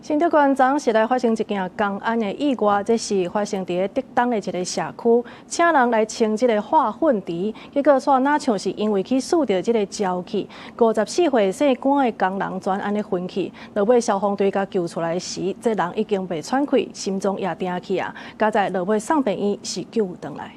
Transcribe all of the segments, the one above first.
新竹縣昨昏來發生一件工安的意外，這是發生佇咧竹東的一个社區，請人來清這个化糞池，結果煞若像是因為去嗅著這个焦氣，54歲姓關的工人全按呢昏去，落尾消防隊共救出來時，這人已經袂喘氣，心臟也停去啊，佳哉落尾送病院是救轉來。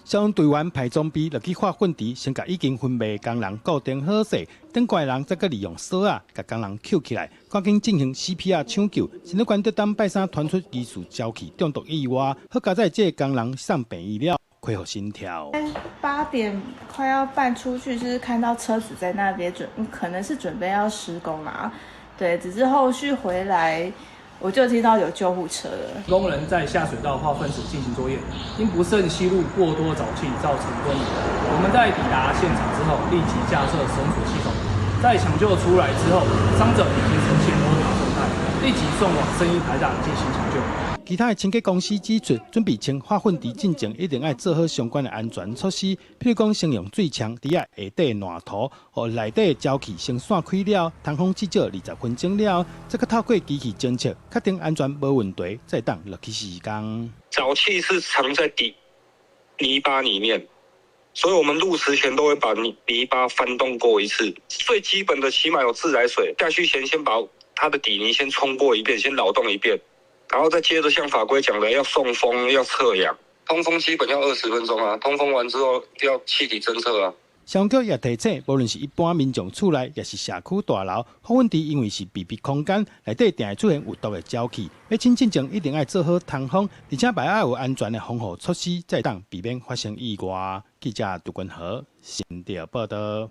消防隊員排裝備落去化糞池，先共已經昏迷的工人固定好勢，等過人再閣利用索仔共工人抾起來，趕緊進行 CPR 搶救。新竹縣竹東拜三傳出疑似焦氣中毒意外，好佳哉這个工人送病院了，恢復心跳。 8點快要半出去，就是看到車子在那邊準，可能是準備要施工啦。對，只是後續回來，我就聽到有救護車了。工人在下水道化糞池進行作業，因不慎吸入過多沼氣，造成昏迷。我們在抵達現場之後，立即架設繩索系統，在搶救出來之後，傷者已經呈現昏迷狀態，立即送往生醫台大進行搶救。其他的清潔公司指出，準備清化糞池進前，一定愛做好相關的安全措施，譬如講，先用水槍佇下底爛塗，予內底的焦氣先散開了，通風至少20分鐘了，再閣透過機器偵測，確定安全無問題，再當落去施工。沼氣是藏在底泥巴裡面，所以我們入池前都會把泥巴翻動過一次。最基本的，起碼有自來水下去前，先把它的底泥先沖過一遍，先擾動一遍。然後再接着像法規講的，要送風，要測氧，通風基本要20分鐘啊，通風完之後要氣體偵測啊。消防局也提醒，無論是一般民眾厝內，抑是社區大樓，化糞池因為是密閉空間，內底定會出現有毒的焦氣，欲清進前一定愛做好通風，而且嘛愛有安全的防護措施，才會當避免發生意外。記者杜君和新竹報導。